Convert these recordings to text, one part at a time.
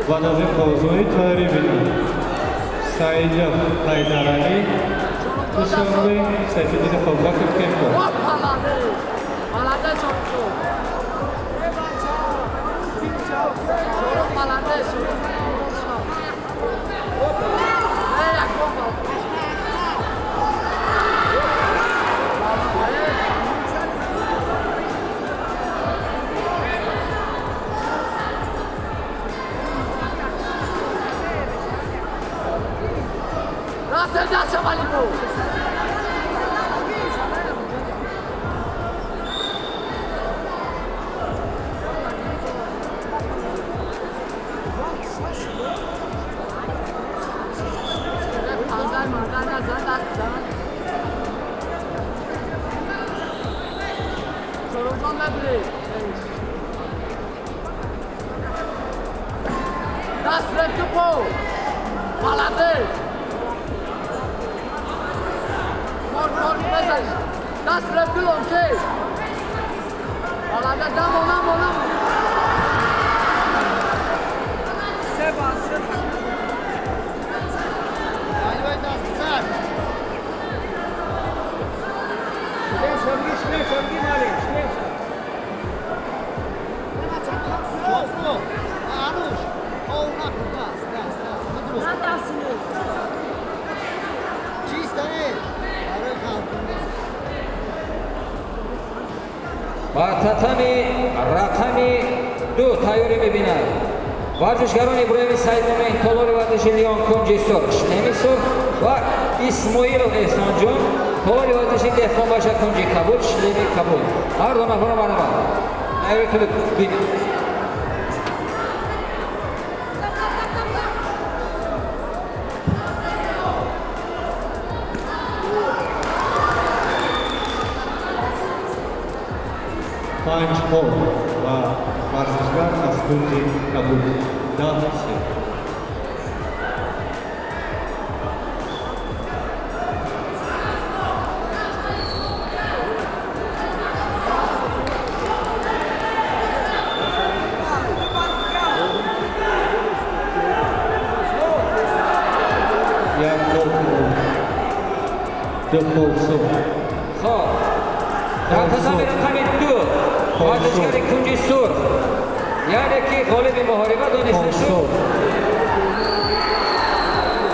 Баъд аз ин қавзоӣ тайёрӣ бинанд. Саидов Ҳайдаралӣ, Душанбе, Сайфиддини Қоббаков, Кемпо. Молодец, Шоҳрух. Шоҳрух, молодец, Шоҳрух. Эй, якум. Раст даст Шавалику. Панзай манзай назан, даст бизан. Шоҳрухҷон, мебирӣ. Даст фреб по. Молодец. Кор, кор, бизанӣ. Даст фреб лонке. Молодец, намо, намо, намо. Ба татами рақами 2 тайёрӣ мебинад варзишгарон Иброҳими Саидмумин, толори варзиши Лион, кунҷи сурх, шлеми сурх, ва Исмоилов Эҳсонҷон, толори варзиши Деҳқонбаша, кунҷи кабуд, шлеми кабуд. Ҳар ду нафарро баробар тайёритон бинед. Панҷ хол ва варзишгар аз кунҷи кабуд, 10-3. Як хол, ду хол сурх. Хоб, дар татами рақами 2 варзишгари кунҷи сурх, яъне ки ғолиби муҳориба дониста шуд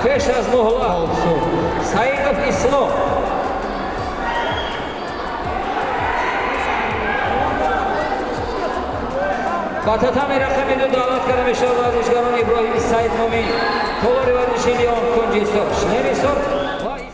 пеш аз муҳлат Хол сурх. Саидов Ислом. Ба татами рақами 2 даъват карда мешавад варзишгарон Иброҳими Саидмумин, толори варзиши Лион, кунҷи сурх, шлеми сурх.